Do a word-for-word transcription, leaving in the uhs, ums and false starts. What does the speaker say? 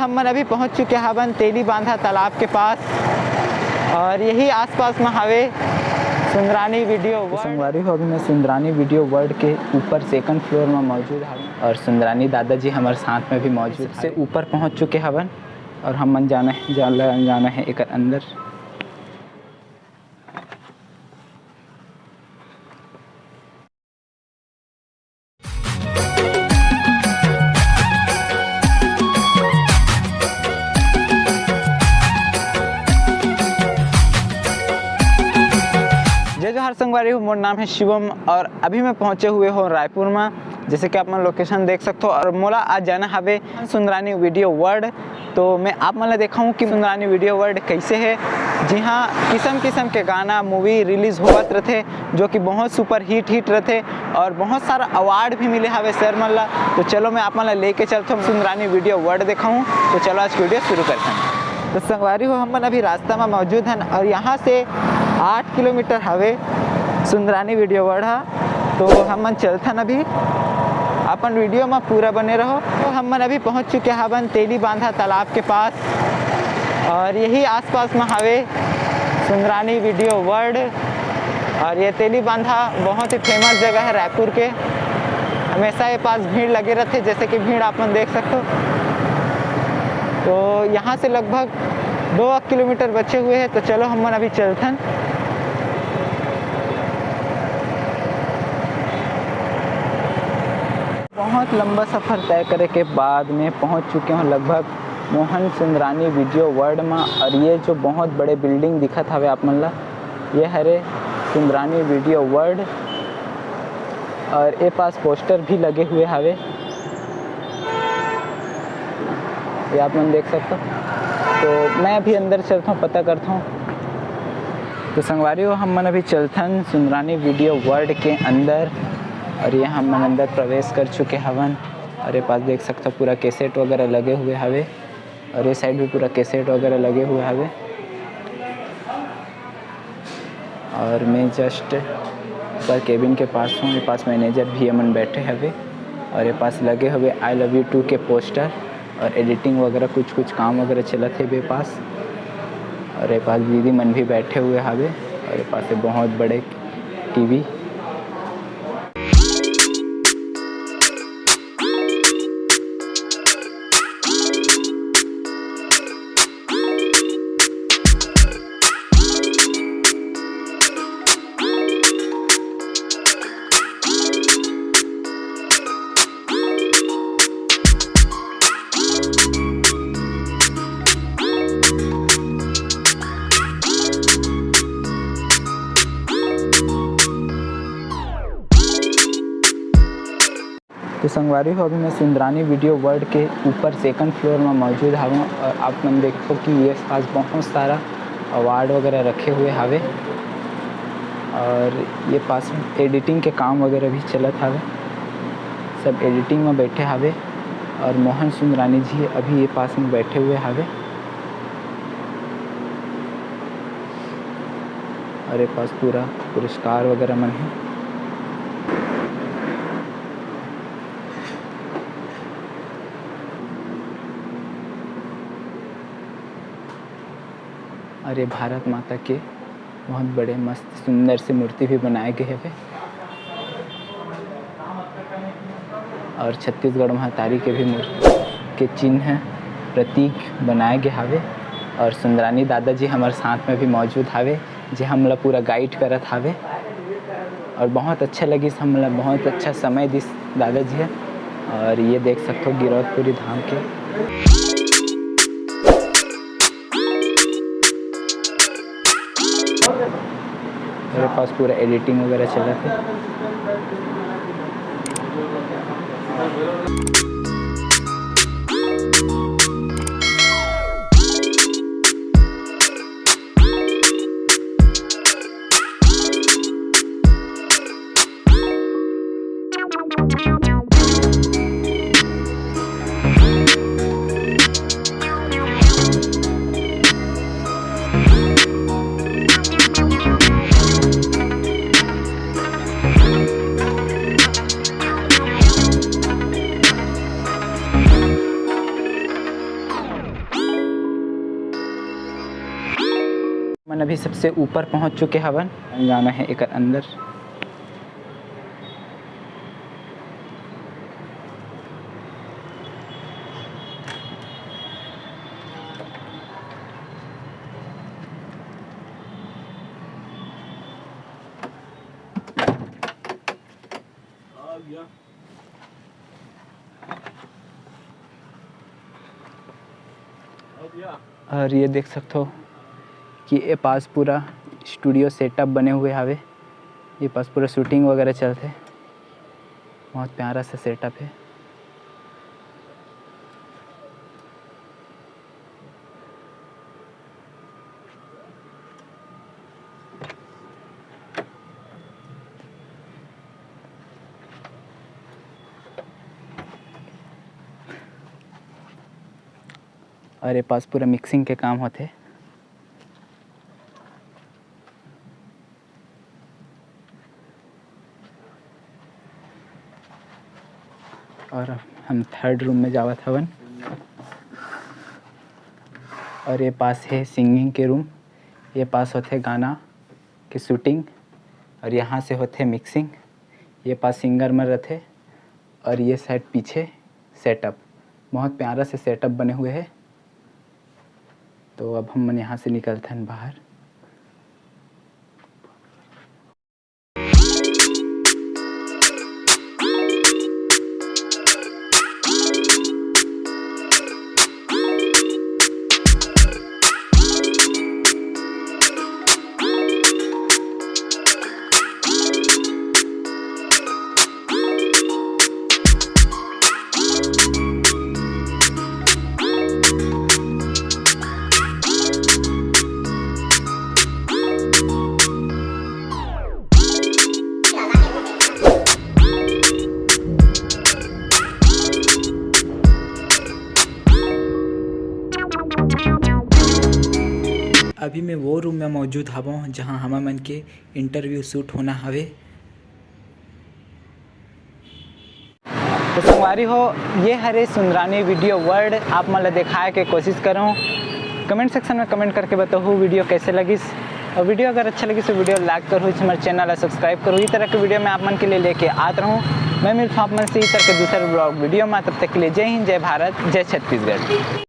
हमन अभी पहुंच चुके हवन तेली बांधा तालाब के पास और यही आसपास में हवे सुंदरानी वीडियो तो वर्ल्ड। संगवारी हो, अभी मैं सुंदरानी वीडियो वर्ल्ड के ऊपर सेकंड फ्लोर में मौजूद हवन और सुंदरानी दादाजी हमारे साथ में भी मौजूद से ऊपर पहुंच चुके हवन और हमन जाना है, जाना, जाना है एकर अंदर। जय जोहार संगवारी हो, मोर नाम है शिवम और अभी मैं पहुंचे हुए हूँ रायपुर में। जैसे कि आप मन लोकेशन देख सकते हो और मोला आज जाना हवे सुंदरानी वीडियो वर्ल्ड। तो मैं आप मन ला देखाऊँ कि सुंदरानी वीडियो वर्ल्ड कैसे है। जी हाँ, किसम किसम के गाना, मूवी रिलीज होवत रथे, जो कि बहुत सुपर हिट हिट रथे और बहुत सारा अवार्ड भी मिले हवे सर मन ला। तो चलो, मैं आप मन ला लेके चलता हूँ सुंदरानी वीडियो वर्ल्ड देखाऊँ। तो चलो, आज की वीडियो शुरू करते हैं। तो संगवारी हो, हमन अभी रास्ता में मौजूद हन और यहाँ से आठ किलोमीटर हवे सुंदरानी वीडियो वर्ल्ड हा। तो हमन चलथन अभी, अपन वीडियो में पूरा बने रहो। तो हमन अभी पहुँच चुके हवन तेली बांधा तालाब के पास और यही आसपास में हवे सुंदरानी वीडियो वर्ल्ड। और ये तेली बांधा बहुत ही फेमस जगह है रायपुर के, हमेशा ये पास भीड़ लगे रहते, जैसे कि भीड़ आप मन देख सकते हो। तो यहाँ से लगभग दो किलोमीटर बचे हुए हैं, तो चलो हमन अभी चलथन। बहुत लंबा सफ़र तय करे के बाद में पहुँच चुके हूँ लगभग मोहन सुंदरानी वीडियो वर्ल्ड में। और ये जो बहुत बड़े बिल्डिंग दिखत हवे आप मन ला, ये हरे सुंदरानी वीडियो वर्ल्ड। और ए पास पोस्टर भी लगे हुए हवे, ये आप मन देख सकते हो। तो मैं अभी अंदर चलता हूँ, पता करता हूँ। तो संगवारी हो, हम मन अभी चलथन सुंदरानी वीडियो वर्ल्ड के अंदर और ये हम मन अंदर प्रवेश कर चुके हवन। और ये पास देख सकते हो, पूरा कैसेट वगैरह लगे हुए हवे और ये साइड भी पूरा कैसेट वगैरह लगे हुए हवे। और मैं जस्ट ऊपर केबिन के पास हूँ। ये पास मैनेजर भी हमन बैठे हवे और ये पास लगे हुए आई लव यू टू के पोस्टर और एडिटिंग वगैरह कुछ कुछ काम वगैरह चलत हे बे पास। और ये पास दीदी मन भी बैठे हुए हवे और ये पास से बहुत बड़े टीवी। तो संगवारी हो, अभी मैं सुंदरानी वीडियो वर्ल्ड के ऊपर सेकंड फ्लोर में मौजूद हवं और आप मन देखो कि ये पास बहुत सारा अवार्ड वगैरह रखे हुए हवे और ये पास एडिटिंग के काम वगैरह भी चलत हवे, सब एडिटिंग में बैठे हवे और मोहन सुंदरानी जी अभी ये पास में बैठे हुए हवे। और ये पास पूरा पुरस्कार वगैरह मन है। और ये भारत माता के बहुत बड़े मस्त सुंदर से मूर्ति भी बनाए गए हवे और छत्तीसगढ़ महतारी के भी मूर्ति के चिन्ह, प्रतीक बनाए गए हवे। और सुंदरानी दादाजी हमारे साथ में भी मौजूद हवे, जे हमला पूरा गाइड करत हवे और बहुत अच्छा लगिस, हमला बहुत अच्छा समय दिस दादाजी ह। और ये देख सकते हो गिरौदपुरी धाम के मेरे पास पूरा एडिटिंग वगैरह चलत हे। मन अभी सबसे ऊपर पहुंच चुके हवन। जाना है एकर अंदर। और ये देख सकथो कि ए पास पूरा studio setup बने हुए हावे। ये पास पूरा shooting वगैरह चलथे। बहुत प्यारा सा setup है। और ये पास पूरा mixing के काम होथे। और हम third room में जावत हवन। और ये पास है singing के room। ये पास होथे गाना के shooting। और यहाँ से होथे mixing। ये पास singer मन रथे। और ये side पीछे setup, बहुत प्यारा से setup बने हुए है। तो अब हम मन यहाँ से निकलथन बाहर। अभी मैं वो room में मौजूद हवं, जहां हमर मन के interview shoot होना हवे। तो संगवारी हो, ये हरे सुंदरानी video world, आप मन ला देखाए के कोशिश करूँ। Comment section में comment करके बताहू video कैसे लगिस, और video अगर अच्छा लगिस तो video like करहू, हमारे channel ला subscribe करहू। इस तरह के video मैं आप मन के लिए लेके आत रहूँ। मैं मिलता हूँ आप मन से इस तरह के दूसरे vlog video में। तब तक के लिए जय हिंद, जय भारत, जय छत्तीसगढ़।